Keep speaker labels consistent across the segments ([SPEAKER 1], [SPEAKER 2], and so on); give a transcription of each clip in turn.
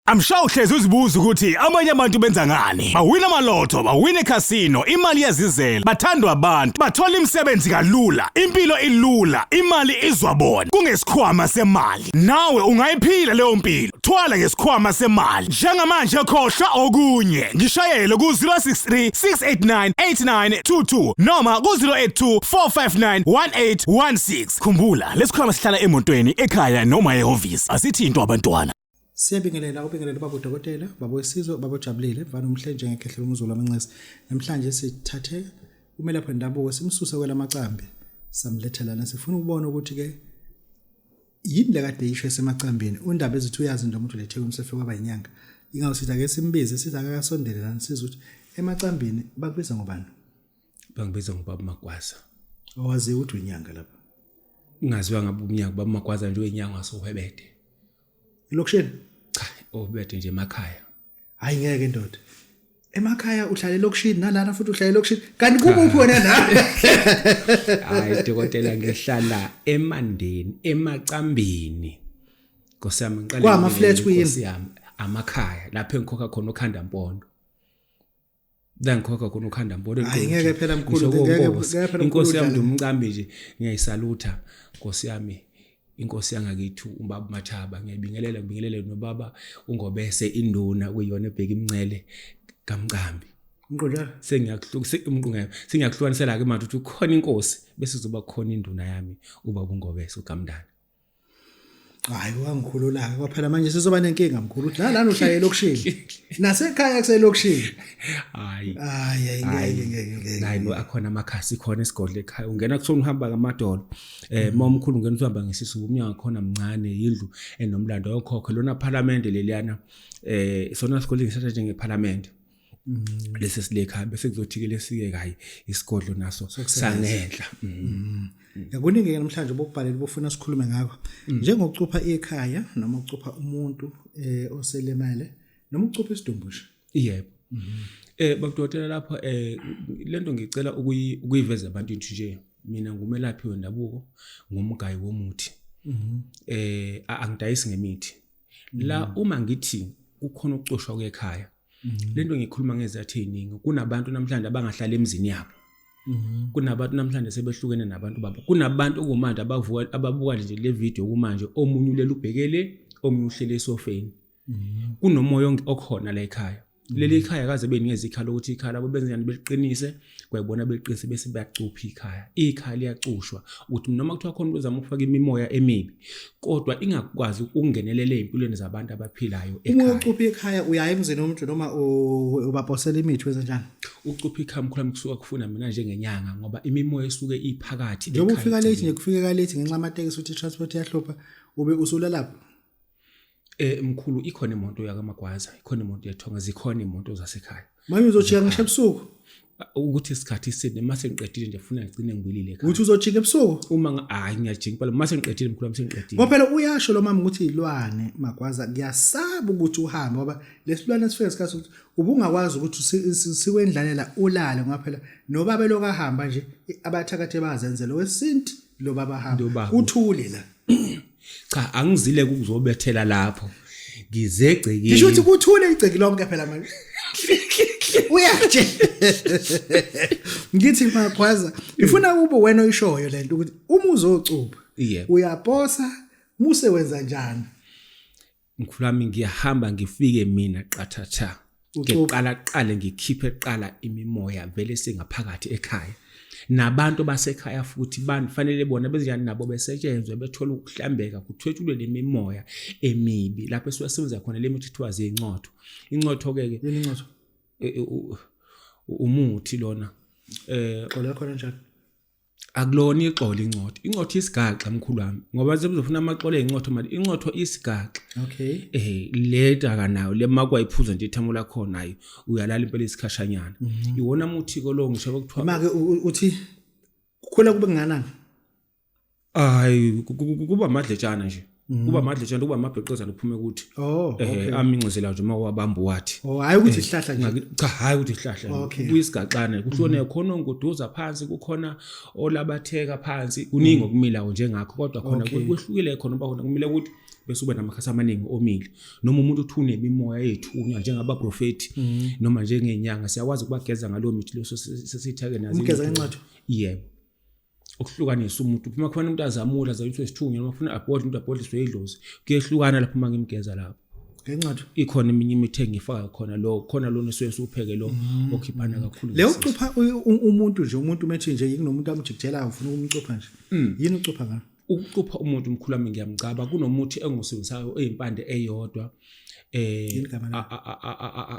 [SPEAKER 1] I'm sure uhlezi uzibuza ukuthi abanye abantu benza ngani. Bawina amalotho, bawina ecasino, imali iyazizela, bathandwa abantu, bathola imisebenzi kalula, impilo ilula, imali izwa bona. Kungesikhwama semali. Nawe ungayiphila leyo mpilo. Thwala ngesikhwama semali. Njengamanje khohlwa okunye. Ngishayele ku-063 689 8922 noma ku-082 459 1816. Khumbula, lesikhwama sihlala emotweni, ekhaya noma ehhovisi. Asithintwa abantwana.
[SPEAKER 2] Siyabingelela ubingelela baba udokotela baba wesizwe baba ojabulile mfana umhle njengekhehla lomzulu amanxesa namhlanje sithathe umelaphi wendabuko simsuse kwelamacambi samletha lana sifuna ukubona ukuthi ke yini le kade isho esemacambini undaba ezithi uyazi nje umuntu lethe umsefe kwaba inyanga ingawo sithi ake simbize sithi akakasondele lana sizwe ukuthi emacambini bakubiza ngobani
[SPEAKER 3] Bangibiza ngobaba Magwaza.
[SPEAKER 2] Awazi ukuthi uyinyanga lapha.
[SPEAKER 3] Ngaziwa ngabe umnyaka baba Magwaza nje uyinyanga wasohwebede.
[SPEAKER 2] Elokishini?
[SPEAKER 3] Cha, ohwebede nje emakhaya.
[SPEAKER 2] Hayi ngeke ndoda. Emakhaya uhlala elokishini nalana futhi uhlala elokishini. Kanti kubuphi wena la?
[SPEAKER 3] Hayi dokotela ngihlala eMandeni, eMacambini. Nkosi yami ngiqale.
[SPEAKER 2] Kwama flat kuyini?
[SPEAKER 3] Nkosi yami amakhaya lapho engikhokha khona ukhanda mpondo. La ngikhokha khona ukhanda mpondo.
[SPEAKER 2] Hayi ngeke phela mkhulu ngeke ngeke phela
[SPEAKER 3] Inkosi yami ndumcambi nje ngiyayisalutha Nkosi yami. Inkosi yangakithi ubaba Mathaba ngiyabingelela ngibingelele nobaba uNgobese induna kuyona ebheka imncele kaMcambi.
[SPEAKER 2] Umqondana
[SPEAKER 3] sengiyakuhlukanisa sengiyakuhlukanisela ke manje ukuthi ukhona inkosi bese kuzoba khona induna yami ubaba uNgobese uGamndana.
[SPEAKER 2] Hayi wangikhulula ke kwaphela manje sizoba nenkinga mkhulu ukuthi nalana uhlala elokishini. Nasekhaya kuselokishini.
[SPEAKER 3] Hayi.
[SPEAKER 2] Hayi ngeke ngeke ngeke.
[SPEAKER 3] Hayi no akhona amakhasi khona esigodle ekhaya ungena kusona uhamba ngamadolo. Eh uma umkhulu ungena uhamba ngesisu umnyango khona mncane yindlu enomlando yokhokho lona parliament leliyana eh sona sigodle ngisatha njenge parliament. Lesi silekhaya bese kuzothi ke lesike kayi isigodlo naso sangenhla.
[SPEAKER 2] Kuningi ke namhlanje bokubhalela bofuna sikhulume ngakho. Njengokucupha ikhaya noma ukucupha umuntu eh oselemele noma ukucupha isidumbu nje.
[SPEAKER 3] Yebo. Eh babudokotela lapho eh lento ngicela ukuyiveza abantu nje mina ngumelaphi wendabuko ngumgayi womuthi. Eh angidayisi ngemithi. La uma ngithi kukhona ukucoshwa kwekhaya lento ngikhuluma ngezathu eziningi kunabantu namhlanje abangahlala emzini yabo. Kunabantu namhlanje sebehlukene nabantu babo. Kunabantu okumanje abavuka ababuka nje le video kumanje omunye ulele ubhekele omunye uhlele esofeni. Kunomoya okhona la ekhaya. Leli ikhaya kaze benikeza ikhala ukuthi ikhala labo benze njani beliqinise kwayibona beliqinise bese bayacupha ikhaya. Ikhaya liyacushwa ukuthi noma kuthiwa khona umuntu ozama ukufaka imimoya emibi kodwa ingakwazi ukungenelela ezimpilweni zabantu abaphilayo
[SPEAKER 2] Uma
[SPEAKER 3] ekhaya.
[SPEAKER 2] ucupha ikhaya uyaya emzini womuntu noma ubaposela imithi wenza njani?
[SPEAKER 3] Ucupha ikhaya mkhulu wami kusuka kufuna mina njengenyanga ngoba imimoya esuke iphakathi
[SPEAKER 2] Njengoba
[SPEAKER 3] ekhaya
[SPEAKER 2] ufika late
[SPEAKER 3] egcekeni.
[SPEAKER 2] nje kufike ka late ngenxa amatekisi uthi transport iyahlupha ube usulalapha.
[SPEAKER 3] Eh mkhulu ikhona imoto yakaMagwaza, ikhona imoto yethonga, zikhona imoto zasekhaya.
[SPEAKER 2] Manje uzojika ngisho ebusuku.
[SPEAKER 3] Ukuthi isikhathi side mase ngiqedile nje funa ngigcine ngibuyile ekhaya.
[SPEAKER 2] Uthi uzojika ebusuku?
[SPEAKER 3] Uma hayi ngiyajika impela mase ngiqedile mkhulu wami sengiqedile.
[SPEAKER 2] Ngoba phela uyasho lo mama ukuthi ilwane Magwaza ngiyasaba ukuthi uhambe ngoba lesilwane sifike isikhathi ukuthi ubungakwazi ukuthi sikwendlalela ulale ngoba phela nobaba lokahamba nje abathakathi bazenzela wesinti lo baba hamba kuthule la.
[SPEAKER 3] Cha angizile ukuzobethela lapho. Ngize egcekeni.
[SPEAKER 2] Ngisho ukuthi kuthule igceki lonke phela manje. Uyaje. Ngithi Magwaza ngifuna kube wena oyishoyo lento ukuthi uma uzocupha
[SPEAKER 3] Yebo.
[SPEAKER 2] uyaposa muse wenza njani?
[SPEAKER 3] Mkhulu wami ngiyahamba ngifike mina qathatha.
[SPEAKER 2] Ucuphe.
[SPEAKER 3] Ngiqala qale ngikhiphe qala imimoya vele singaphakathi ekhaya. Nabantu basekhaya futhi banfanele bona bezinjani nabo besetshenzwe bethola ukuhlambeka kuthwetshulwe lemimoya emibi lapho esuke sebenza khona le mithi kuthiwa zincotho. Incotho ke ke
[SPEAKER 2] Yini incotho?
[SPEAKER 3] umuthi lona
[SPEAKER 2] Xolela khona njani?
[SPEAKER 3] Akulona ixolo incotho. Incotho isigaxa mkhulu wami ngoba sebezofuna amaxolo ezincotho manje incotho isigaxa.
[SPEAKER 2] Okay.
[SPEAKER 3] Eh leta kanayo le makwayiphuza nje ithamo lakho nayo uyalala impela isikhashanyana. Iwona muthi ko lo ngisho bekuthiwa
[SPEAKER 2] Make uthi kukhula kube kunganani?
[SPEAKER 3] Hayi kuba amadletshana nje. Kuba amadletshana, kuba amabheqezana kuphume kuthi.
[SPEAKER 2] Oh,
[SPEAKER 3] Eh amincizela nje uma wabamba wathi.
[SPEAKER 2] Oh, hayi ukuthi isihlahla nje.
[SPEAKER 3] Cha, hayi ukuthi isihlahla.
[SPEAKER 2] Okay.
[SPEAKER 3] Kuyisigaxana, kuhlone khona onguduza phansi, kukhona olabatheka phansi, kuningi okumilayo njengakho kodwa khona
[SPEAKER 2] Okay.
[SPEAKER 3] kwehlukile khona uba khona kumele ukuthi bese ube namakhasi amaningi omile. Noma umuntu uthi unemimoya yethunywa njengabaprofeti noma njengenyanga, siyakwazi ukubageza ngalowo mithi leso sesithake nazo.
[SPEAKER 2] Umgeza ngencwadi?
[SPEAKER 3] Yebo. Ukuhlukanisa umuntu, uma kufanele umuntu azamule azaliswe isithunywa, noma kufuna abhodle umuntu abhodliswe idlozi, kuyehlukana lapho uma ngimgeza lapho.
[SPEAKER 2] Ngencwadi.
[SPEAKER 3] Ikhona eminye imithi engifaka khona lo, khona lona esuke siwupheke lo okhiphana kakhulu.
[SPEAKER 2] Le ucupha umuntu nje, umuntu methi nje kunomuntu amjikijelayo ufuna ukumcupha nje. Yini ucupha ngayo?
[SPEAKER 3] Ukucupha umuntu mkhulu wami ngiyamcaba, kunomuthi engiwusebenzisayo eyimpande eyodwa.
[SPEAKER 2] Yini igama layo?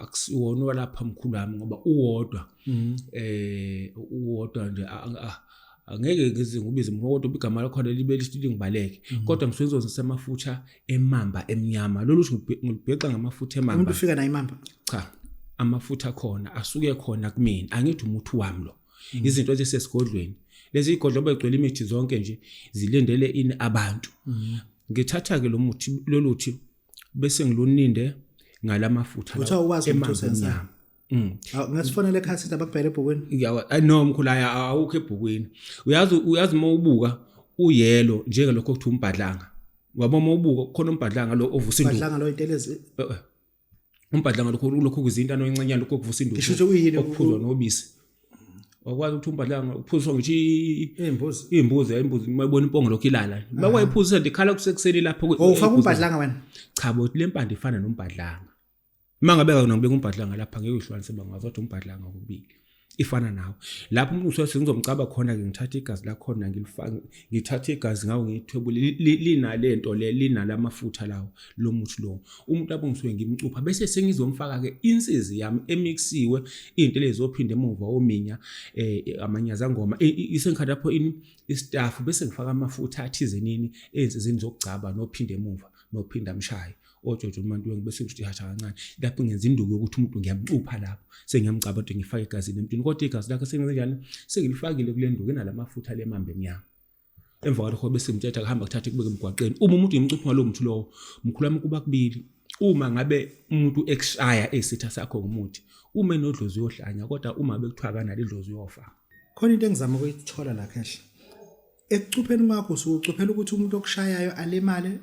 [SPEAKER 3] Akusiwona walapha mkhulu wami ngoba uwodwa. Uwodwa nje angeke ngize ngibize mkhulu kodwa igama lakhona libe lithi lingibaleke. Kodwa ngisuke ngizozisa amafutha emamba emnyama. Lolu uthi ngilubhexa ngamafutha emamba.
[SPEAKER 2] Umuntu ufika nayo imamba?
[SPEAKER 3] Cha, amafutha khona asuke khona kumina. Angithi umuthi wami lo. Izinto ezisesigodlweni. Lezi igodlo begcwele imithi zonke nje zilindele ini abantu. Ngithatha ke lo muthi loluthi bese ngiluninde ngalamafutha
[SPEAKER 2] Uthiwa ukwazi
[SPEAKER 3] emamba
[SPEAKER 2] ukuthi usenza.
[SPEAKER 3] emnyama.
[SPEAKER 2] Ngasifonela ekhasi abakubhele ebhukwini.
[SPEAKER 3] Ngiyawa no mkhulu awukho ebhukwini. Uyazi uma ubuka uyelo njengalokho okuthiwa umbhadlanga. Wabo uma ubuka khona umbhadlanga lo ovusa induku.
[SPEAKER 2] Umbhadlanga lo intelezi.
[SPEAKER 3] Umbhadlanga lokho lokho kuzintana oyincanyana lokho kuvusa induku.
[SPEAKER 2] Ngisho ukuthi uyini
[SPEAKER 3] okuphuzwa nobisi. Wakwazi ukuthi umbhadlanga uphuzwa ngisho
[SPEAKER 2] Imbuzi.
[SPEAKER 3] Imbuzi uma ibona impongo lokho ilala. Bakwayiphuzisa nje ikhala kusekuseni lapho.
[SPEAKER 2] Oh, ufaka umbhadlanga wena?
[SPEAKER 3] Cha bo, le mpande ifana nombhadlanga. Uma ngabe kona ngibeka umbhadlanga lapha ngeke uyihlukanise bangazi kodwa umbhadlanga kokubili. Ifana nawo. Lapho umuntu usuke ngizomcaba khona ke ngithatha igazi lakhona ngilifake, ngithatha igazi ngawo ngiyithwebule linalento le linalamafutha lawo lo muthi lo. Umuntu lapho ngisuke ngimcupha bese sengizomfaka ke insizi yami emixiwe into lezophinda emuva ominya amanyazangoma isengikhanda lapho ini istaff bese ngifaka amafutha athize nini ensizini zokugcaba nophinda emuva nophinda amshaye. Ojojo umuntu wengi bese ngisho ihasha kancane lapho ngenza induku yokuthi umuntu ngiyamcupha lapho sengiyamcaba kodwa ngifake igazi emntwini kodwa igazi lakhe sengenze njani sengilifakile kule nduku enalamafutha lemambe emnyama. Emva kwalokho bese ngimtshela kuhamba kuthathe kubeke emgwaqeni. Uma umuntu ngimcupha ngalowo mthi lowo mkhulu wami kuba kubili, uma ngabe umuntu ekushaya esitha sakho ngomuthi uma enodlozi uyohlanya kodwa uma bekuthiwa akanalo idlozi uyofa.
[SPEAKER 2] Khona into engizama ukuyithola la Khehla, ekucupheni kwakho usucuphela ukuthi umuntu okushayayo alimale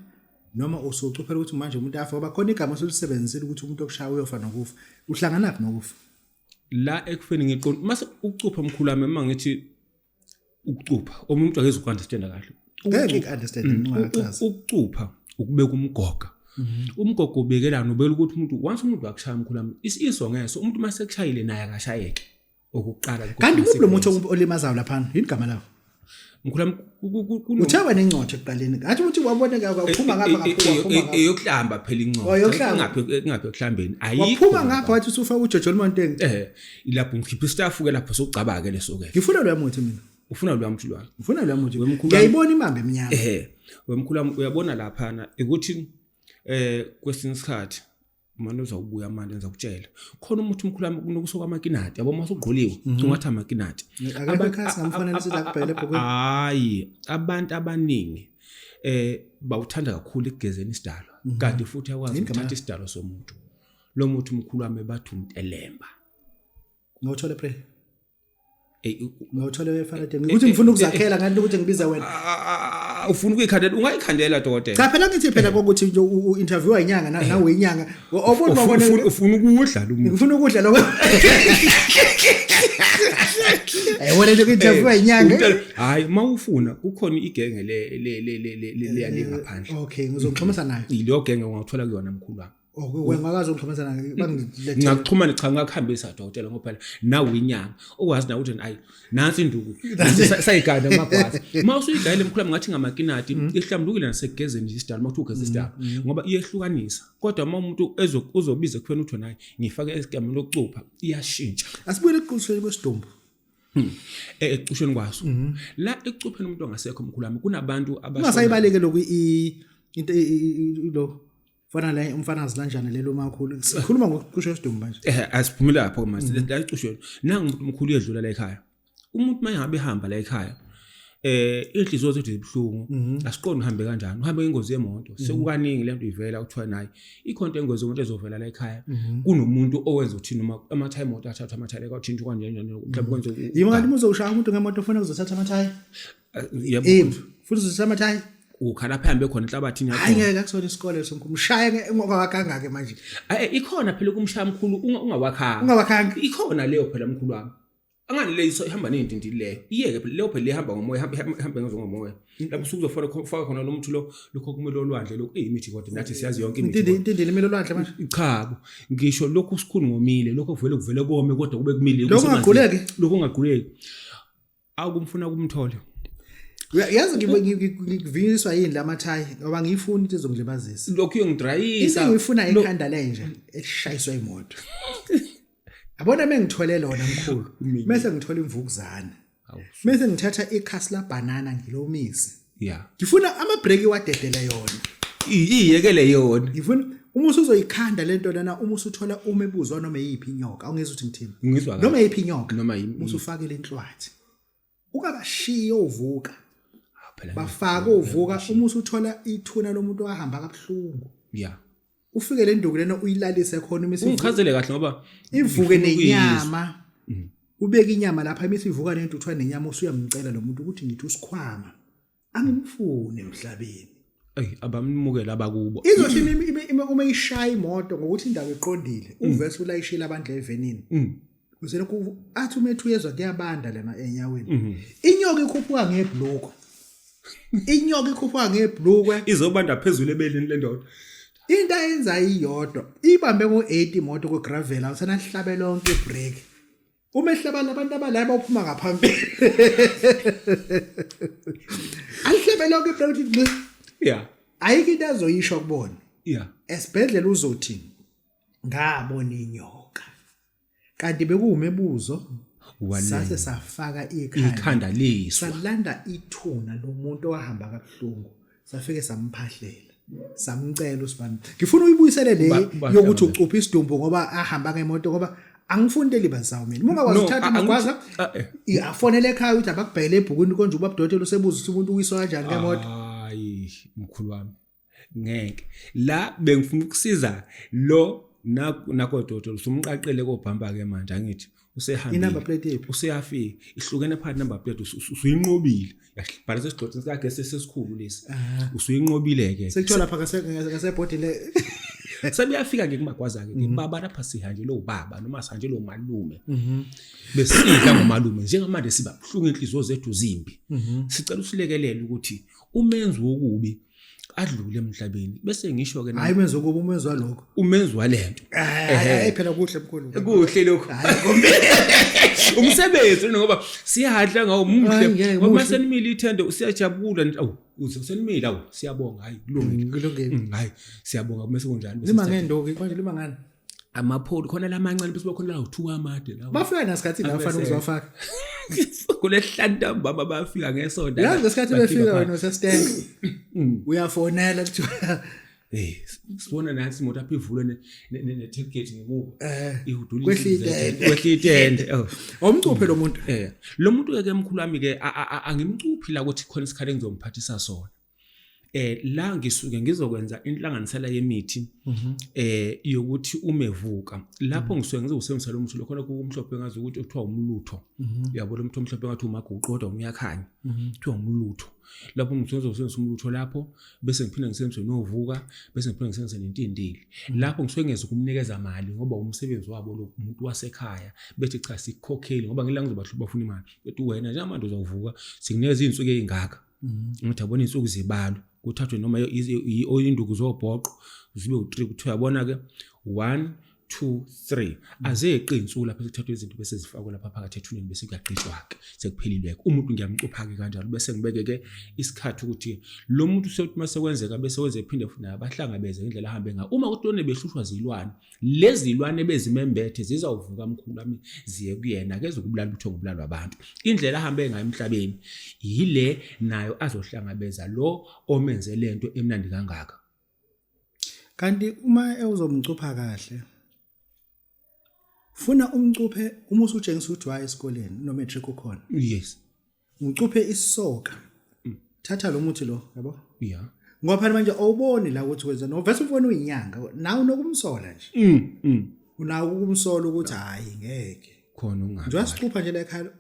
[SPEAKER 2] noma usucuphela ukuthi manje umuntu afe, ngoba khona igama osulisebenzisile ukuthi umuntu okushaya uyofa nokufa. Uhlanganaphi nokufa?
[SPEAKER 3] La ekufeni ngiqonda mase ukucupha mkhulu wami uma ngithi ukucupha omunye umuntu akeze uku-understanda kahle.
[SPEAKER 2] Ngeke ngi-understand ngingachaza.
[SPEAKER 3] Ukucupha ukubeka umgoga. Umgogo ubekelana ubeka ukuthi umuntu once umuntu akushaya mkhulu wami iso ngeso umuntu mase ekushayile naye akashayeke. Okokuqala lokho
[SPEAKER 2] Kanti
[SPEAKER 3] kuthi
[SPEAKER 2] kuphi lo muthi olimazayo laphana? Yini igama lawo?
[SPEAKER 3] Mkhulu wami,
[SPEAKER 2] Uthe wena incotho ekuqaleni. Ngathi uthi wabona ke waphuma ngapha ngapha waphuma ngapha.
[SPEAKER 3] Eyokuhlamba phela incotho.
[SPEAKER 2] Oh, eyokuhlamba.
[SPEAKER 3] Ingaphi ekuhlambeni. Ayikho.
[SPEAKER 2] Waphuma ngapha wathi usufaka uJojo Monteng.
[SPEAKER 3] Lapho ngikhipha istaff ke lapho sokugcaba ke leso ke.
[SPEAKER 2] Ngifuna lo muthi mina.
[SPEAKER 3] Ufuna lo muthi lwa.
[SPEAKER 2] Ngifuna lo muthi.
[SPEAKER 3] Wemkhulu wami.
[SPEAKER 2] Ngiyayibona imamba eminyama.
[SPEAKER 3] Wemkhulu wami uyabona lapha na ukuthi kwesinye isikhathi manje uzawubuya manje ngizakutshela. Khona umuthi umkhulu wami kunokusuka amakinati, yabo uma usugqoliwe, ungathi amakinati.
[SPEAKER 2] Akekho ekhaya singamfonela sithi akubhekele ebhukwini.
[SPEAKER 3] Hayi, abantu abaningi bawuthanda kakhulu ekugezeni isidalwa. Kanti futhi uyakwazi
[SPEAKER 2] Yini igama
[SPEAKER 3] ukuthatha isidalwa somuntu. Lo muthi umkhulu wami bathi umtelemba.
[SPEAKER 2] Ngawuthola pre. Ngawuthola eFaraday. Ngikuthi ngifuna ukuzakhela ngathi ukuthi ngibiza wena.
[SPEAKER 3] Ufuna ukuyikhandela, ungayikhandela dokotela.
[SPEAKER 2] Cha phela ngithi phela kokuthi nje u-interviewa inyanga nawe inyanga. Obona ubona
[SPEAKER 3] Ufuna ukudla lo muntu.
[SPEAKER 2] Ngifuna ukudla lo. Wena nje u-interviewa inyanga.
[SPEAKER 3] Hayi, mawufuna kukhona igenge le le le le le le le ngaphandle.
[SPEAKER 2] Okay, ngizoxhumisa nayo.
[SPEAKER 3] Leyo genge ungawuthola kuyona mkhulu wami.
[SPEAKER 2] Oh, wena ungakaze ungixhumisa nayo, bangilethele.
[SPEAKER 3] Ngingakuxhumana cha ngakuhambisa dokotela ngoba phela nawe inyanga okwazi nawe ukuthi ayi nansi induku sayiganda amagwazi. Uma usuyigayile mkhulu wami ngathi ngamakinati ihlambulukile nasegezeni nje isidalwa uma kuthiwa ugeza isidalwa ngoba iyehlukanisa. Kodwa uma umuntu uzobiza kuphela uthi nayi ngifake esigameni lokucupha iyashintsha.
[SPEAKER 2] Asibuyele ekucushweni kwesidumbu.
[SPEAKER 3] Ekucushweni kwaso. La ekucupheni umuntu ongasekho mkhulu wami kunabantu abashona.
[SPEAKER 2] Ungasayibaleke lokhu into lo Mfana la umfana azilanjana lelo makhulu. Sikhuluma ngokucushwa isidumbu manje.
[SPEAKER 3] Asiphumile lapho manje. La ecushweni. Nangu umuntu omkhulu uyedlula la ekhaya. Umuntu mayengabe ehamba la ekhaya. Inhliziyo zethu zibuhlungu, asiqondi uhambe kanjani, uhambe ngengozi yemoto. Sekukaningi lento ivela, kuthiwa naye ikhona into engozi yemoto ezovela la ekhaya. Kunomuntu owenza ukuthi noma amathayi emoto athathwa, amathayi akatshintshwa kanje njani, mhlawumbe kwenze
[SPEAKER 2] Yimi kanti uma uzoshaya umuntu ngemoto ufuna kuzothatha amathayi?
[SPEAKER 3] Yebo.
[SPEAKER 2] Yimi futhi uzothatha amathayi?
[SPEAKER 3] Ukhala phambi khona enhlabathini
[SPEAKER 2] Hayi,
[SPEAKER 3] yakho.
[SPEAKER 2] ngeke akusona isikole sonke umshaya ngokakangake manje.
[SPEAKER 3] Ikhona phela kumshaya mkhulu ungawakhanga.
[SPEAKER 2] Ungawakhanga.
[SPEAKER 3] Ikhona leyo phela mkhulu wami. Angani le ihamba ney'ntindi leyo, iyeke phela leyo, phela ihamba ngomoya, ihambe ngezo ngomoya lapho usuke uzofaka faka khona lo muthi lo, lokho kumele olwandle lokhu eyimithi, kodwa nathi siyazi yonke imithi.
[SPEAKER 2] Intindi, intindi limele olwandle manje.
[SPEAKER 3] Cha bo, ngisho lokhu sikhulu ngomile, lokho kuvele kome kodwa kube kumile.
[SPEAKER 2] Lokhu ungagquleki?
[SPEAKER 3] Lokhu ungagquleki, akumfuna kumthole.
[SPEAKER 2] Yazi ngikuvinyiswa yini lamathayi, ngoba ngiyifuni into ezongilibazisa.
[SPEAKER 3] Lokhu
[SPEAKER 2] Into
[SPEAKER 3] uyongidrayisa.
[SPEAKER 2] engiyifuna ikhanda lenje elishayiswa imoto. Yabona, mengithwele lona mkhulu, mase ngithola imvukuzane, mase ngithatha ikhasi la banana ngilomise, ngifuna ama-brake wadedele yona.
[SPEAKER 3] Iyekele yona.
[SPEAKER 2] Ngifuna uma usuzoyikhanda lento lana, uma usuthola umebuzwa noma eyiphi inyoka, awungezwa ukuthi ngithini?
[SPEAKER 3] Ngizwa kahle.
[SPEAKER 2] Noma eyiphi inyoka,
[SPEAKER 3] Noma yimi.
[SPEAKER 2] uma usufakele inhlwathi, ungabashiyi ovuka.
[SPEAKER 3] Phela
[SPEAKER 2] Bafake uvuka uma usuthola ithuna lomuntu owahamba kabuhlungu, ufike le nduku lena uyilalise khona uma isivuka,
[SPEAKER 3] Ungichazele kahle ngoba
[SPEAKER 2] ivuke
[SPEAKER 3] ngifuna ukuyizwa.
[SPEAKER 2] Nenyama, ubeke inyama lapha, imisi ivuka nento uthiwa nenyama, usuyamcela lo muntu ukuthi ngithi usikhwama angimfuni emhlabeni.
[SPEAKER 3] Ey, abamukela abakubo.
[SPEAKER 2] Izothi uma ishaya imoto ngokuthi indawo iqondile, uvese ulayishile abantu evenini, uselokhu athi uma ethi uyezwa kuyabanda lena enyaweni, inyoka ikhuphuka ngebhlukwe, inyoka ikhuphuka ngebhlukwe.
[SPEAKER 3] Izobanda phezulu ebeleni lendoda.
[SPEAKER 2] Into ayenza iyodwa, ibambe ngo-80 imoto kwe-gravel, awusenahlabe lonke ibreak, uma ehlaba labantu abala bawuphuma ngaphambili, alihlabe lonke ibreak, uthi nxi. Ayikho into azoyisho kubona. Esibhedlela uzothi ngabona inyoka, kanti bekuwumebuzo. Sase safaka ikhanda,
[SPEAKER 3] Ikhanda liswa.
[SPEAKER 2] Salanda ithuna lomuntu owahamba kabuhlungu, safike samphahlela, samcela usibani. Ngifuna uyibuyisele le yokuthi ucupha isidumbu ngoba ahamba ngemoto, ngoba angifuni elibazayo mina. Uma ungakwazi
[SPEAKER 3] No,
[SPEAKER 2] ukuthatha
[SPEAKER 3] angithi-
[SPEAKER 2] amagwaza,
[SPEAKER 3] ah.
[SPEAKER 2] afonele ekhaya ukuthi abakubhele ebhukwini konje ubabudokotela usebuza ukuthi umuntu uyiswa kanjani ngemoto.
[SPEAKER 3] Hayi mkhulu wami, ngeke la bengifuna ukusiza lo nako dodolo, usumqaqele kobhamba ke manje, angithi usehambile.
[SPEAKER 2] I-number plate yephi?
[SPEAKER 3] Useyafika, ihlukene phakathi number plate, usuyinqobile, yabhala sesigxothini sikagesi sesikhulu lesi, usuyinqobile ke.
[SPEAKER 2] Sekuthiwa lapha ngasebhodini le.
[SPEAKER 3] Sebeyafika ke kumagwaza ke, baba lapha sihanjelwe ubaba noma sihanjelwe umalume, besidla ngomalume, njengamanje siba buhlungu, inhliziyo zethu zimbi, sicela usilekelele ukuthi umenzi wokubi adlule emhlabeni, bese ngisho ke.
[SPEAKER 2] Hayi, umenzi wokubi, umenzi walokho.
[SPEAKER 3] Umenzi walento.
[SPEAKER 2] Hayi phela, kuhle mkhulu.
[SPEAKER 3] Kuhle lokho, umsebenzi lona, ngoba siyadla ngawo,
[SPEAKER 2] Hayi,
[SPEAKER 3] muhle.
[SPEAKER 2] ngeke,
[SPEAKER 3] Ngoba
[SPEAKER 2] muhle.
[SPEAKER 3] senimile ithende, siyajabula, awu uze senimile, awu siyabonga, hayi kulungile.
[SPEAKER 2] Kulungile.
[SPEAKER 3] Hayi siyabonga, kumese kunjani bese
[SPEAKER 2] Lima
[SPEAKER 3] sithatha-
[SPEAKER 2] ngenduku manje, lima ngani?
[SPEAKER 3] Amapholi khona lamancane, bese bakhona la uthuka amade lawo.
[SPEAKER 2] Bafika nasikhathi la ufana ukuzowafaka.
[SPEAKER 3] Kulesihlanu ntambama bafika ngesonto.
[SPEAKER 2] Yazi ngesikhathi
[SPEAKER 3] Bafika
[SPEAKER 2] befika
[SPEAKER 3] phansi.
[SPEAKER 2] wena usestand, uyafonela kuthiwa
[SPEAKER 3] Eh, sibona nathi imoto apha ivulwe ne-tailgate ngemuva. Ihudula
[SPEAKER 2] Kwehla
[SPEAKER 3] izinto zethu.
[SPEAKER 2] itende.
[SPEAKER 3] Kwehla itende. Oh.
[SPEAKER 2] Awumcuphe lo muntu?
[SPEAKER 3] Lo muntu ke mkhulu wami ke, angimcuphi la ukuthi khona isikhathi engizomphathisa sona. La ngisuke ngizokwenza inhlanganisela yemithi yokuthi umevuka. Lapho ngisuke ngizowusebenzisa lo muthi lokhona kumhlophe, ngazi ukuthi kuthiwa umlutho. Uyabo lo muthi omhlophe ngathi umaguqu kodwa uyakhanya. Kuthiwa umlutho. Lapho ngisuke ngizowusebenzisa umlutho lapho, bese ngiphinde ngisebenzise novuka, bese ngiphinde ngisebenzise nentindili. Lapho ngisuke ngeze ukumnikeza mali ngoba umsebenzi wabo lo umuntu wasekhaya, bethi cha sikukhokheli ngoba ngila ngizobahlupha bafuna imali. Bethi wena njengamanje uzawuvuka sikunikeza izinsuku ezingaka. Ngithi yabona izinsuku zibalwe, kuthathwe noma induku zobhoqo zibe u3, kuthiwa yabona ke 1 2 3, azeqi insuku lapho sekuthathwa izinto bese zifakwe lapha phakathi ethuneni, bese kuyagqitshwa ke, sekuphelile ke. Umuntu ngiyamcupha ke kanjalo, bese ngibeke ke isikhathi ukuthi lo muntu sethi mase kwenzeka bese wenze phinde futhi naye abahlangabeze ngendlela ahambe ngayo. Uma kuthi lona behlushwa zilwane, lezi zilwane bezimembethe zizawuvuka mkhulu wami, ziye kuyena ke zokubulala utho ngobulalwa abantu. Indlela ahambe ngayo emhlabeni yile nayo azohlangabeza lo omenze lento emnandi kangaka.
[SPEAKER 2] Kanti uma ewuzomcupha kahle, funa umcuphe uma usutshengisa ukuthi waya esikoleni, no matric ukhona. Ngicuphe isoka. Thatha lo muthi lo, yabo?
[SPEAKER 3] Yeah.
[SPEAKER 2] Ngoba phela manje awuboni la ukuthi wenza no vese ufuna uyinyanga nawe unokumsola nje. Unawo ukumsola ukuthi hayi ngeke.
[SPEAKER 3] Khona ungabi.
[SPEAKER 2] Njengoba sicupha nje la ekhaya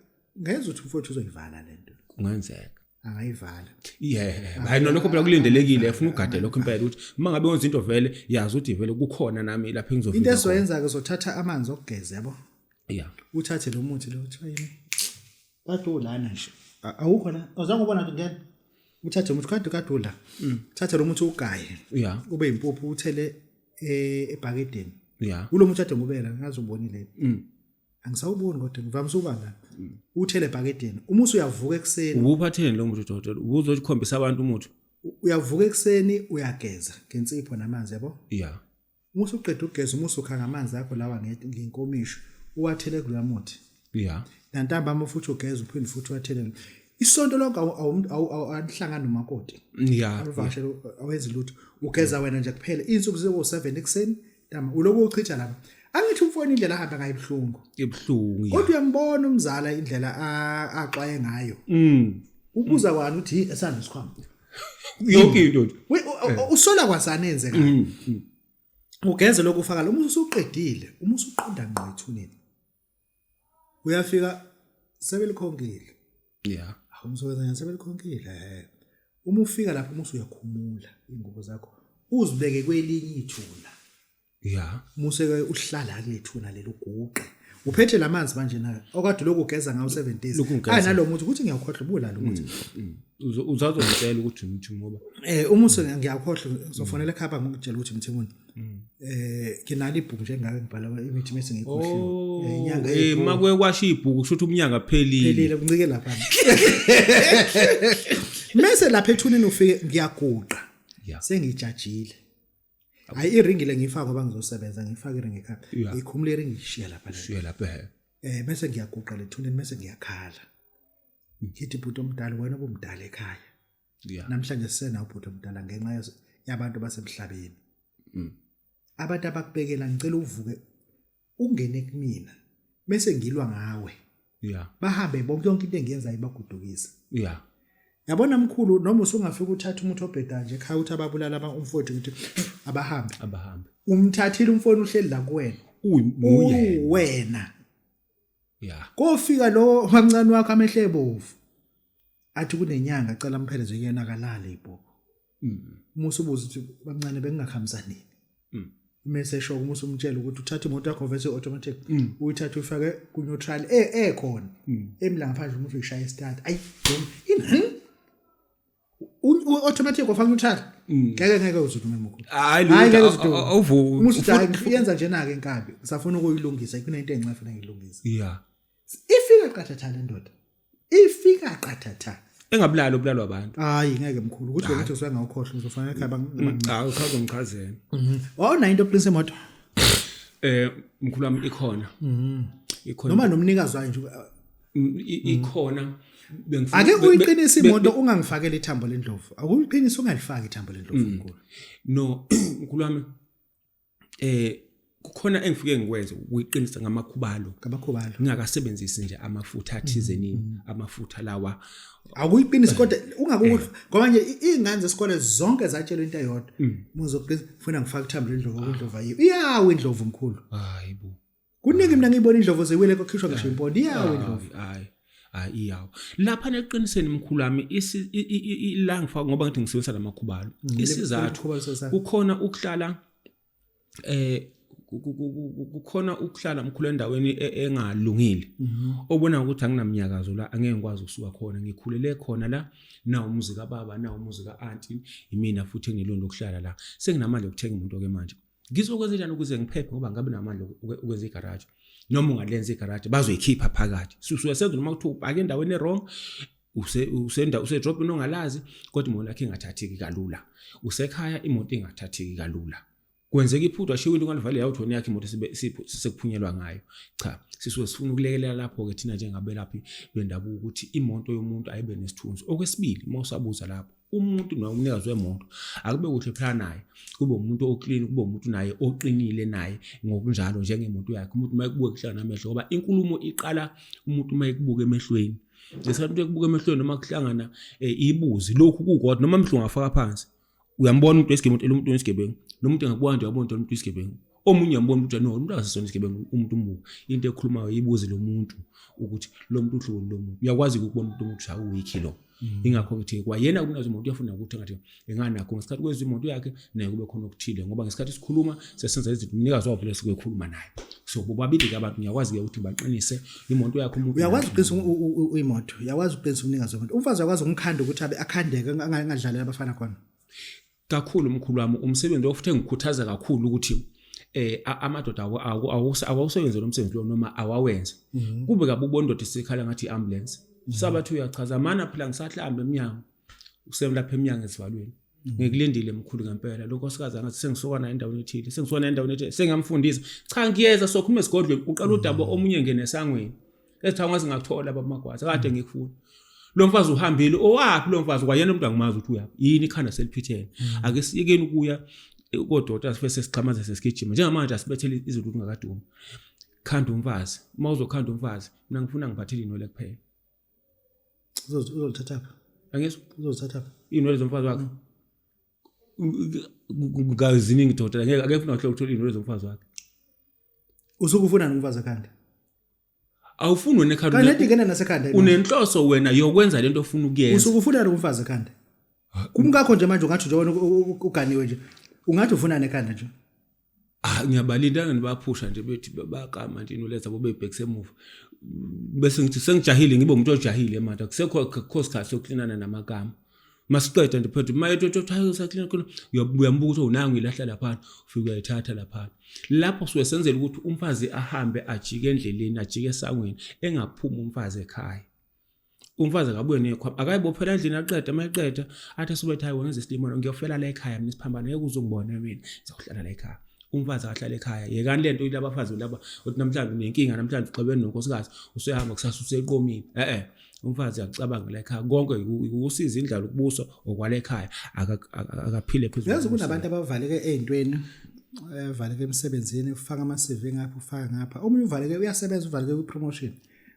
[SPEAKER 2] ngeze ukuthi umfowethu uzoyivala lento.
[SPEAKER 3] Kungenzeka.
[SPEAKER 2] Angayivala.
[SPEAKER 3] Yeah, hayi no lokho phela kulindelekile ufuna ugade lokho impela ukuthi uma ngabe wenza into vele yazi ukuthi vele kukhona nami lapha engizofika.
[SPEAKER 2] Into esizoyenza ke sothatha amanzi okugeza yabo.
[SPEAKER 3] Yeah.
[SPEAKER 2] Uthathe lo muthi lo kuthiwa yini? Kade ulana nje. Awukho la. Awuzange ubona nje ngena. Uthathe umuthi kade kade ula. Thatha lo muthi ugaye.
[SPEAKER 3] Yeah.
[SPEAKER 2] Ube impuphu uthele ebhakedeni.
[SPEAKER 3] Yeah.
[SPEAKER 2] Kulo muthi ade ngubela ngaze ubonile. Angisawuboni kodwa ngivamise ukuba la. Uthele ebhakedeni. Uma usuyavuka ekuseni,
[SPEAKER 3] Ubuphatheni lo muthi dokotela? Ubuzokhombisa abantu umuthi.
[SPEAKER 2] uyavuka ekuseni uyageza ngensipho namanzi yabo.
[SPEAKER 3] Yeah.
[SPEAKER 2] Uma usuqeda ukugeza uma usukha ngamanzi akho lawa ngenkomisho uwathele kuloya muthi.
[SPEAKER 3] Yeah.
[SPEAKER 2] Nantambama futhi ugeza uphinde futhi uwathele. Isonto lonke awuhlangani nomakoti.
[SPEAKER 3] Yeah.
[SPEAKER 2] Awuvakashele awenzi lutho. Ugeza wena nje kuphela insuku ziku 7 ekuseni ntambama uloku uchitha lapha. Angithi umfowenu indlela ahamba ngayo ibuhlungu.
[SPEAKER 3] Ibuhlungu.
[SPEAKER 2] Kodwa uyambona umzala indlela axwaye ngayo. Ubuza kwani uthi esana isikhwama.
[SPEAKER 3] Yonke into nje.
[SPEAKER 2] Usola kwasana enzeka. Ugeze lokhu ufaka lo muthi usuqedile, uma usuqonda ngqo ethuneni. Uyafika sebelikhonkile.
[SPEAKER 3] Yeah.
[SPEAKER 2] Awumsebenza njani sebelikhonkile. Uma ufika lapho uma usuyakhumula ingubo zakho, uzibeke kwelinye ithuna.
[SPEAKER 3] Yeah.
[SPEAKER 2] Muse ke uhlala ke ethuna lelo uguqe. Uphethe lamanzi manje na okade lokhu ugeza ngawo 7 days.
[SPEAKER 3] Lokhu ngigeza.
[SPEAKER 2] Hayi nalo muthi ukuthi ngiyakhohlwa ubula lo muthi.
[SPEAKER 3] Uzazongitshela ukuthi umuthi ngoba
[SPEAKER 2] Uma use ngiyakhohlwa ngizofonela ekhaya ngikutshela ukuthi mthi muni. Nginalo ibhuku nje ngake ngibhala imithi mase ngikhohliwe. Inyanga yebhuku.
[SPEAKER 3] Makwe kwasho ibhuku kusho ukuthi umnyaka phelile.
[SPEAKER 2] Phelile kuncike lapha. Mase lapha ethuneni ufike ngiyaguqa.
[SPEAKER 3] Yeah.
[SPEAKER 2] Sengijajile. Hayi iringi le ngiyifaka ngoba ngizosebenza ngiyifaka iringi ekhaya.
[SPEAKER 3] Yeah.
[SPEAKER 2] Ngikhumule iringi ngishiya lapha.
[SPEAKER 3] Shiya lapha.
[SPEAKER 2] Bese ngiyaguqa lethuneni bese ngiyakhala. Ngithi bhuti omdala wena obumdala ekhaya.
[SPEAKER 3] Yeah.
[SPEAKER 2] Namhlanje sisena ubhuti omdala ngenxa yabantu basemhlabeni. Abantu abakubekela ngicela uvuke ungene kumina bese ngilwa ngawe.
[SPEAKER 3] Yeah.
[SPEAKER 2] Bahambe bonke yonke into engiyenzayo ibagudukisa.
[SPEAKER 3] Yeah.
[SPEAKER 2] Yabona mkhulu noma usungafika uthatha umuntu obheda nje ekhaya uthi ababulala aba umfowethu ngithi abahambe.
[SPEAKER 3] Abahambe.
[SPEAKER 2] Umthathile umfowenu uhleli la kuwena.
[SPEAKER 3] Uyena.
[SPEAKER 2] Uwena.
[SPEAKER 3] Yeah.
[SPEAKER 2] Kofika lo mamncane wakho amehlo ebovu. Athi kunenyanga cela mpheleze kuyena akalale ibhoko. Uma usubuza ukuthi bamncane bengingakhambisani. Mese esho uma usumtshela ukuthi uthatha imoto yakho vese automatic uyithatha uyifake ku neutral ekhona. Emla ngaphandle umuntu uyishaya start. Ayi ini automatic wafaka neutral. Ngeke uzudume mkhulu.
[SPEAKER 3] Hayi
[SPEAKER 2] Hayi ngeke
[SPEAKER 3] lutho
[SPEAKER 2] uzudume.
[SPEAKER 3] awuvuki.
[SPEAKER 2] Uma usuthi hayi ngiyenza njena ke inkabi ngisafuna ukuyilungisa kunento encane funa ngiyilungise.
[SPEAKER 3] Yeah.
[SPEAKER 2] Ifika qathatha le ndoda. Ifika qathatha.
[SPEAKER 3] Engabulali obulalwa abantu.
[SPEAKER 2] Hayi ngeke mkhulu ukuthi wena uthi usuke ngawukhohlwa ngizofanele ekhaya bang.
[SPEAKER 3] Hayi usazongichazela.
[SPEAKER 2] Wawunayo into prince emoto.
[SPEAKER 3] Mkhulu wami ikhona. Ikhona.
[SPEAKER 2] Noma nomnikazi wayo nje.
[SPEAKER 3] Ikhona bengifuna
[SPEAKER 2] Ake uyiqinise imoto ungangifakeli ithambo lendlovu. Akuyiqinise ungalifaki ithambo lendlovu mkhulu.
[SPEAKER 3] No mkhulu wami kukhona engifike ngikwenze ukuyiqinisa ngamakhubalo.
[SPEAKER 2] Ngamakhubalo.
[SPEAKER 3] Ngingakasebenzisi nje amafutha athize nini amafutha lawa.
[SPEAKER 2] Akuyiqinisi kodwa ungakuhle ngoba nje izingane zesikole zonke zatshelwa into eyodwa. Muzoqinisa ufuna ngifake ithambo lendlovu indlovu ayiyo. Iyawa indlovu mkhulu.
[SPEAKER 3] Hayibo.
[SPEAKER 2] Kuningi mina ngiyibona indlovu ziwile kokhishwa ngisho impondo iyawa indlovu.
[SPEAKER 3] Hayi. Hayi iyawa. Lapha neqiniseni mkhulu wami la ngifaka ngoba ngithi ngisebenzisa lamakhubalo. Isizathu kukhona ukuhlala kukhona ukuhlala mkhulu endaweni engalungile. Obona ukuthi anginamnyakazo la angeke ngikwazi ukusuka khona ngikhulele khona la na umuzi kababa na umuzi ka-auntie imina futhi engilondo ukuhlala la. Senginamandla okuthenga imoto ke manje. Ngizokwenza njani ukuze ngiphephe ngoba ngabe namandla ukwenza igaraji. Noma ungalenza igaraji bazoyikhipha phakathi. Susuke senza noma kuthiwa upake endaweni e-wrong usenda usedrobheni ongalazi kodwa imoto yakhe ingathatheki kalula. Usekhaya imoto ingathatheki kalula. Kwenzeka iphutha ashiwe into ngalivale yawo thona yakhe imoto sekuphunyelwa ngayo. Cha, sisuke sifuna ukulekelela lapho ke thina njengabelaphi bendabuko ukuthi imoto yomuntu ayibe nesithunzi. Okwesibili uma usabuza lapho umuntu noma umnikazi wemoto akube kuhle phela naye kube umuntu oclean kube umuntu naye oqinile naye ngokunjalo njengemoto yakhe. Umuntu uma ekubuka kuhlala namehlo ngoba inkulumo iqala umuntu uma ekubuka emehlweni. Ngesikhathi umuntu ekubuka emehlweni noma kuhlangana ibuzi lokhu kukodwa noma mhlu ungafaka phansi uyambona umuntu wesigebengu umuntu wesigebengu nomuntu engakubuka nje uyabona umuntu wesigebengu omunye uyambona ukuthi no umuntu akasisona isigebengu umuntu umubi into ekhulumayo ibuze lo muntu ukuthi lo muntu uhlobo lo muntu uyakwazi ukubona ukuthi umuntu ushaya lo ingakho ngithi kwayena kunazo imoto uyafuna ukuthi engathi enganakho ngesikhathi kwezwa imoto yakhe naye kube khona okuthile ngoba ngesikhathi sikhuluma sesenza izinto umnikazi wavele suke ekhuluma naye so bobabili-ke abantu ngiyakwazi-ke ukuthi baqinise imoto yakhe umuntu
[SPEAKER 2] uyakwazi ukuqinisa imoto uyakwazi ukuqinisa umnikazi wemoto umfazi uyakwazi ukumkhanda ukuthi abe akhandeke angadlaleli abafana khona
[SPEAKER 3] Kakhulu mkhulu wami umsebenzi lo futhi engikhuthaza kakhulu ukuthi amadoda awusebenze lo msebenzi lo noma awawenze. Kube kabi ubona indoda isikhala ngathi i-ambulance. Sabathi uyachaza mana phela ngisahlamba emnyango. Usemlapha emnyango esivalweni. Ngikulindile mkhulu ngempela. Lo nkosikazi angathi sengisuka naye endaweni ethile, sengisuka naye endaweni ethile, sengamfundisa. Cha ngiyeza sokhuluma esigodlweni uqala udaba omunye ngene esangweni. Ethi awungaze ngakuthola baba Magwaza kade ngikufuna. Lo mfazi uhambile owaphi lo mfazi kwayena umuntu angimazi ukuthi uyaphi. Yini ikhanda seliphithene. Ake siyekeni ukuya kodokotela sifese sesixhamaza sesigijima. Njengamanje asibethele izulu kungakadumi. Khanda umfazi. Uma uzokhanda umfazi mina ngifuna ngiphathele inwele kuphela.
[SPEAKER 2] Uzolithatha phi?
[SPEAKER 3] Angizwa.
[SPEAKER 2] Uzolithatha phi?
[SPEAKER 3] Inwele zomfazi wakhe. Ngaziningi dokotela ngeke akekho unahle ukuthola inwele zomfazi wakhe.
[SPEAKER 2] Usuke ufuna umfazi ekhanda.
[SPEAKER 3] Awufuni wena ekhanda.
[SPEAKER 2] Kanti lento ingena nasekhanda.
[SPEAKER 3] Unenhloso wena yokwenza lento ofuna ukuyenza.
[SPEAKER 2] Usuke ufuna umfazi ekhanda. Kumkakho nje manje ungathi nje wena uganiwe nje. Ungathi ufunani ekhanda nje.
[SPEAKER 3] Ah ngiyabalinda ngibaphusha nje bethi bakama nje inwele zabo bebhekise emuva. Bese ngithi sengijahile ngibe umuntu ojahile manje akusekho akukho sikhathi sokuklinana namagama. Masiqeda nje phethu maye uthi hayi usaklina khona uyambuka ukuthi unangu ilahla laphana ufike uyayithatha laphana. Lapho suke senzela ukuthi umfazi ahambe ajike endleleni ajike esangweni engaphumi umfazi ekhaya. Umfazi akabuye nekhwama akayibophela endlini aqeda uma eqeda athi asubethe hayi wena isilimo ngiyofela la ekhaya mina isiphambano ngeke uze ungibone mina ngizohlala la ekhaya. Umfazi akahlala ekhaya yekani lento ilabafazi laba uthi namhlanje unenkinga namhlanje uxabene nonkosikazi usuyahamba kusasa useqomile umfazi akucabanga la ekhaya konke ukusiza indlala ukubusa okwala ekhaya akaphile
[SPEAKER 2] phezulu. Yazi kunabantu abavaleke ezintweni evaleke emsebenzini ufaka ama CV ngapha ufaka ngapha omunye uvaleke uyasebenza uvaleke kwi promotion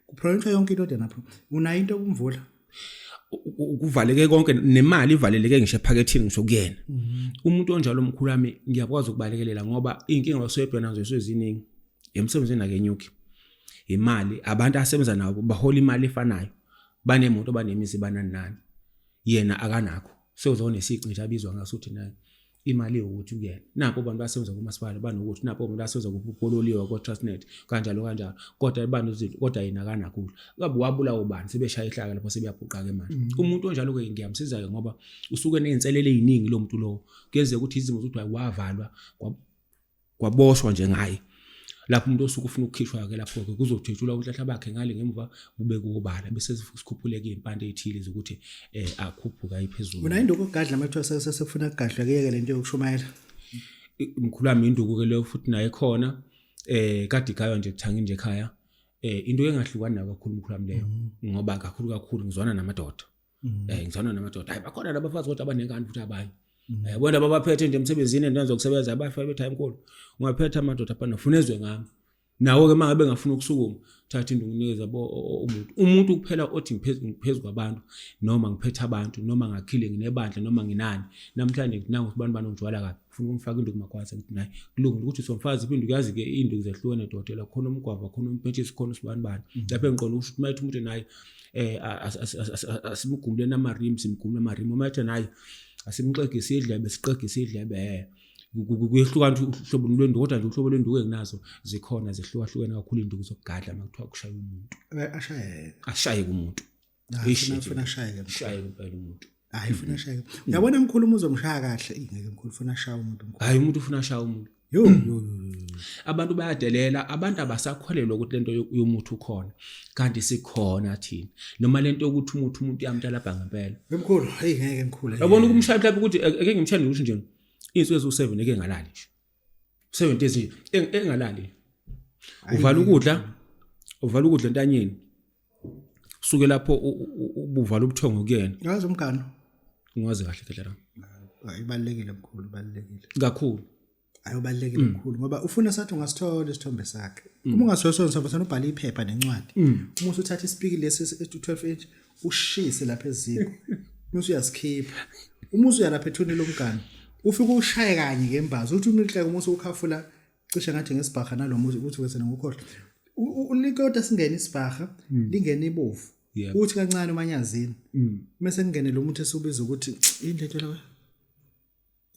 [SPEAKER 2] kupromoshwa yonke into napho unayo into yokumvula
[SPEAKER 3] kuvaleke konke nemali ivaleleke ngisho ephakethini ngisho kuyena. Umuntu onjalo mkhulu wami ngiyakwazi ukubalekelela ngoba inkinga basebhena nazo eziningi emsebenzini akenyuki imali abantu asebenza nabo bahola imali efanayo banemoto banemizi banani nani yena akanakho sewuzonesici nje abizwa ngaso ukuthi naye imali iwukuthi kuyena napo abantu basebenza kumasipala banokuthi napo abantu basebenza kupololiwe ko-Transnet kanjalo kanjalo kodwa banozinto kodwa yena akanakho kabe wabulawa ubani sebeshaya ihlaka lapho sebeyabhuqa-ke manje. Umuntu onjalo-ke ngiyamsiza-ke ngoba usuke ney'nselelo ey'ningi lo muntu lowo kuyenzeka ukuthi izimo zokuthi wavalwa kwaboshwa nje ngaye lapho umuntu osuke ufuna ukukhishwa-ke lapho-ke kuzothwetshulwa ubuhlahla bakhe ngale ngemva bube kubala bese sikhuphuleke iy'mpande ey'thile zokuthi akhuphuke aye phezulu.
[SPEAKER 2] Unayo induku yokugadla uma kuthiwa sekufuna kugadlwe kuyeke le nto yokushumayela?
[SPEAKER 3] Mkhulu wami induku-ke leyo futhi nayo ikhona kade igaywa nje kuthangi nje ekhaya into engahlukani nayo kakhulu mkhulu wami leyo ngoba kakhulu kakhulu ngizwana namadoda. Ngizwana namadoda hayi bakhona labafazi kodwa abanenkani futhi abanye. Bona babaphethe nje emsebenzini endaweni zokusebenza abafa bethi hayi mkhulu ungaphetha amadoda phana ufuna ezwe ngami. Nawo ke mangabe ngafuna ukusukuma thatha into nginikeza bo umuntu umuntu kuphela othi ngiphezu kwabantu noma ngiphethe abantu noma ngakhile nginebandla noma nginani namhlanje ngithi nangu sibani bani ongijwayela kabi ufuna ukumfaka induku magwaza ngithi naye kulungile ukuthi usomfazi iphinde uyazi ke induku zehlukene dokotela khona umgwava khona umpentshisi khona usibani bani lapho engiqonda ukuthi uma ethi umuntu naye asimgumuleni amarimu simgumule amarimu uma ethi naye asimxegise idlebe sixegise idlebe kuyehlukana uhlobo lwenduku kodwa nje uhlobo lwenduku enginazo zikhona zihlukahlukene kakhulu induku zokugadla uma kuthiwa kushaya umuntu
[SPEAKER 2] ashayeke
[SPEAKER 3] ashayeke umuntu
[SPEAKER 2] funa ashayeke
[SPEAKER 3] shayeke impela umuntu
[SPEAKER 2] hayi funa ashayeke uyabona mkhulu uma uzomshaya kahle ingeke mkhulu funa ashaya umuntu mkhulu
[SPEAKER 3] hayi umuntu ufuna ashaya umuntu
[SPEAKER 2] yo yo
[SPEAKER 3] abantu bayadelela abantu abasakholelwa ukuthi lento yomuthi ukhona kanti sikhona thina noma lento yokuthi umuthi umuntu uyamtalabha ngempela
[SPEAKER 2] mkhulu hey ngeke mkhulu
[SPEAKER 3] yabona ukumshaya mhlawumbe ukuthi eke ngimshaya ukuthi nje insuku eziwu-7 eke ngalali nje 7 days nje engalali uvala ukudla uvala ukudla entanyeni usuke lapho ubuvala ubuthongo kuyena
[SPEAKER 2] yazi umgano
[SPEAKER 3] ngiwazi kahle khehla
[SPEAKER 2] la ibalekile mkhulu ibalekile
[SPEAKER 3] kakhulu.
[SPEAKER 2] Ayobalekile mkhulu ngoba ufuna sathi ungasithola isithombe sakhe. Uma ungasithola isithombe sakhe ubhala iphepha nencwadi. Uma usuthatha isipiki lesi esi-12 inch ushise lapha eziko. Uma usuyasikhipha. Uma usuya lapha ethuneni lomgano ufike ushaye kanye ngembazo uthi uma uma usukhafula cishe ngathi ngesibhaha nalomuzi ukuthi wesena ngokhohlwa. Ulikota singene isibhaha lingene ibovu. Uthi kancane umanyazini. Mase kungene lo muntu esiwubiza ukuthi yini lento la.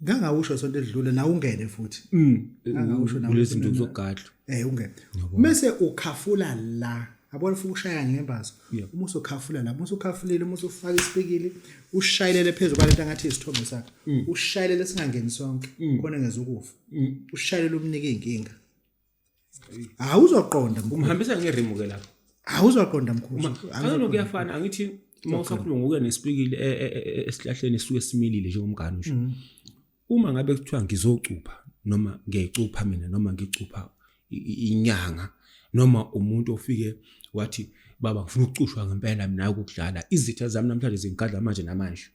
[SPEAKER 2] Ngangawusho sonto edlule nawe ungene futhi.
[SPEAKER 3] Ngangawusho nawe. Kulezi zinto zogadlo.
[SPEAKER 2] Eh ungene. Mase ukhafula la. Yabona futhi ushaya ngembazo. Uma usukhafula la, uma usukhafulile, uma usufaka isipikili, ushayelele phezulu kwalento angathi isithombe sakhe. Ushayelele singangeni sonke. Khona ngezukufa. Ushayelele umnike inkinga. Awuzoqonda
[SPEAKER 3] mkhulu. Umhambisa ngerimu ke lapho.
[SPEAKER 2] Awuzoqonda mkhulu.
[SPEAKER 3] Akaloku kuyafana angithi uma usakhuluma ngokuya nesipikili e, e, e, esihlahleni esuke similile njengomgane nje. Uma ngabe kuthiwa ngizocupha noma ngiyayicupha mina noma ngicupha inyanga noma umuntu ofike wathi baba ngifuna ukucushwa ngempela mina ukudlala izitha zami namhlanje zingigadla manje namanje.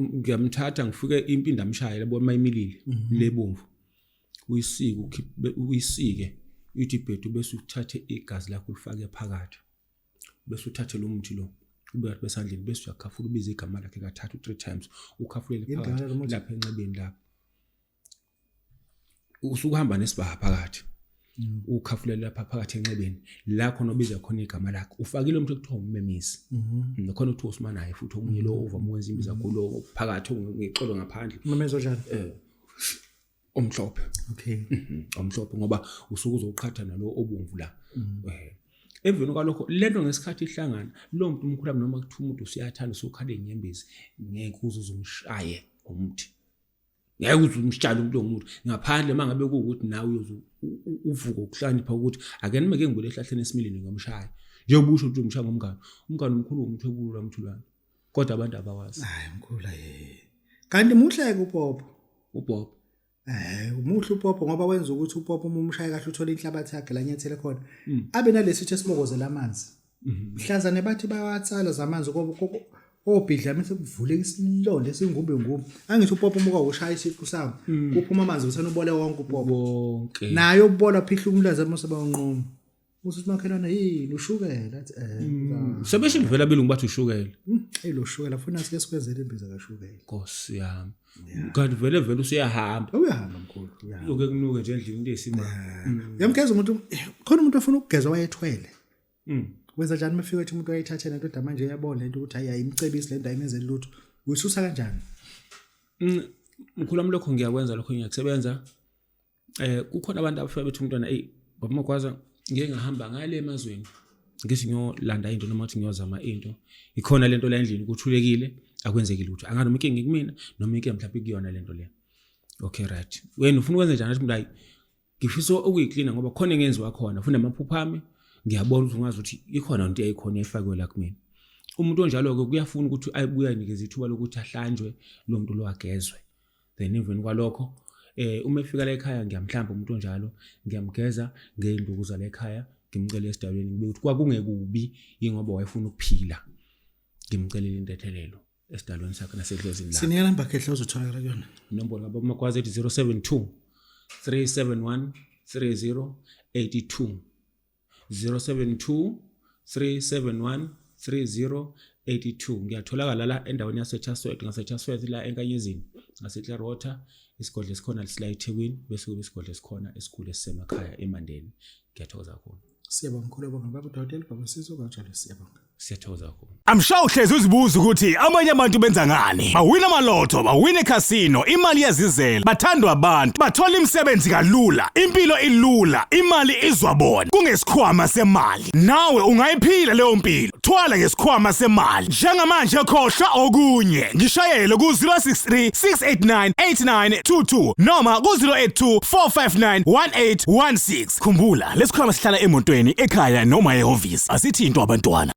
[SPEAKER 3] Ngiyamthatha ngifike impinda amshaye yabo mayimilile lebomvu uyisike ukhiphe uyisike uthi bhedu bese uthathe igazi lakho ulifake phakathi bese uthathe lo muthi lo ubeka besandleni bese uyakhafula ubize igama lakhe kathathu three times ukhafulele phakathi lapha enxebeni lapho usukuhamba nesibaha phakathi ukhafulela lapha phakathi enxebeni la khona obiza khona igama lakhe ufakile umuntu ekuthiwa ummemisi nakhona kuthiwa usimanaye futhi omunye lo ovama ukwenza imbiza kulo phakathi ngixolo ngaphandle
[SPEAKER 2] Umemezi onjani?
[SPEAKER 3] Omhlophe.
[SPEAKER 2] Okay.
[SPEAKER 3] Omhlophe ngoba usuke uzoqhatha nalo obomvu la. Emveni kwalokho lento ngesikhathi ihlangana lo muntu umkhulu noma kuthiwa umuntu usuyathanda usukhala inyembezi ngeke uze uzumshaye ngomuthi. Ngeke uze umtshale umuntu ongumuntu ngaphandle uma ngabe kuwukuthi nawe uyoze uvuke ukuhlakanipha ukuthi ake nime ke ngibule ehlahleni esimilini ngomshaya njengoba usho ukuthi umshaya ngomngane umngane omkhulu umthwebulo lwamthulwane kodwa abantu abawazi.
[SPEAKER 2] Hayi mkhulu eh kanti muhle ke upopo.
[SPEAKER 3] Upopo
[SPEAKER 2] Umuhle upopo ngoba wenza ukuthi upopo uma umshaya kahle uthola inhlabathi yakhe la nyathele khona. Abe nalesitho esibokozela amanzi. Mhlazane bathi bayawatsala zamanzi obhidla mase kuvuleka isilonda esingumbe ngumbe. Angithi upopo uma ushaya isiqu sawo kuphuma amanzi usana ubole wonke upopo.
[SPEAKER 3] Wonke.
[SPEAKER 2] Naye ubola phihla umlenze mase bawunquma. Usuthi makhelwane yini ushukela athi
[SPEAKER 3] Sebesho vele abelungu bathi ushukela.
[SPEAKER 2] Hey lo shukela funa sike sikwenzele imbiza kashukela.
[SPEAKER 3] Nkosi yami. Kanti vele vele usuyahamba.
[SPEAKER 2] Uyahamba mkhulu, uyahamba.
[SPEAKER 3] Uzoke kunuke nje endlini into eyisimanga.
[SPEAKER 2] Uyamgeza umuntu, khona umuntu ofuna ukugeza wayethwele. Wenza njani uma efika ethi umuntu wayithathe lento kodwa manje uyabona lento ukuthi hayi ayimcebisi lento ayimenzeli lutho. Uyisusa kanjani?
[SPEAKER 3] Mkhulu wami lokho ngiyakwenza lokho ngiyakusebenza. Kukhona abantu abafika bethi umntwana ey baba Magwaza ngeke ngahamba ngale emazweni ngithi ngiyolanda into noma ukuthi ngiyozama into ikhona lento la endlini kuthulekile akwenzeki lutho anganoma inkinga ikumina noma inkinga mhlawumbe kuyona lento le. Okay right, wena ufuna ukwenza njani? Athi umuntu hayi ngifisa ukuyiklina ngoba khona engenziwa khona funa amaphupho ami ngiyabona ukuthi ungazi ukuthi ikhona into eyayikhona efakiwe la kumina. Umuntu onjalo-ke kuyafuna ukuthi ayibuye ayinikeze ithuba lokuthi ahlanjwe lo muntu lo agezwe. Then emveni kwalokho uma efika la ekhaya ngiyamhlamba umuntu onjalo ngiyamgeza ngey'nduku zala ekhaya ngimcele esidalweni ngibe ukuthi kwakungekubi yingoba wayefuna ukuphila ngimcelele intethelelo esidalweni sakhe nasedlozini lakhe.
[SPEAKER 2] Sinika namba khehla uzotholakala kuyona.
[SPEAKER 3] Inombolo kababa Magwaza ethi 072 371 3082 072 371 3082. Ngiyatholakala la endaweni yaseChatsworth ngaseChatsworth la eNkanyezini ngaseClearwater isigodlo esikhona sila eThekwini bese kube isigodlo esikhona esikhulu esisemakhaya eMandeni. Ngiyathokoza kakhulu.
[SPEAKER 2] Siyabonga mkhulu, bonga baba udokotela baba Sizo kanjalo siyabonga.
[SPEAKER 3] Siyathokoza kakhulu.
[SPEAKER 1] I'm sure uhlezi uzibuza ukuthi abanye abantu benza ngani. Bawina amalotho, bawina ekhasino, imali iyazizela, bathandwa abantu, bathola imisebenzi kalula, impilo ilula, imali izwa bona. Kungesikhwama semali. Nawe ungayiphila leyo mpilo. Thwala ngesikhwama semali. Njengamanje khohlwa okunye. Ngishayele ku-063 689 8922 noma ku-082 459 1816. Khumbula, lesikhwama sihlala emotweni, ekhaya noma ehhovisi. Asithintwa abantwana.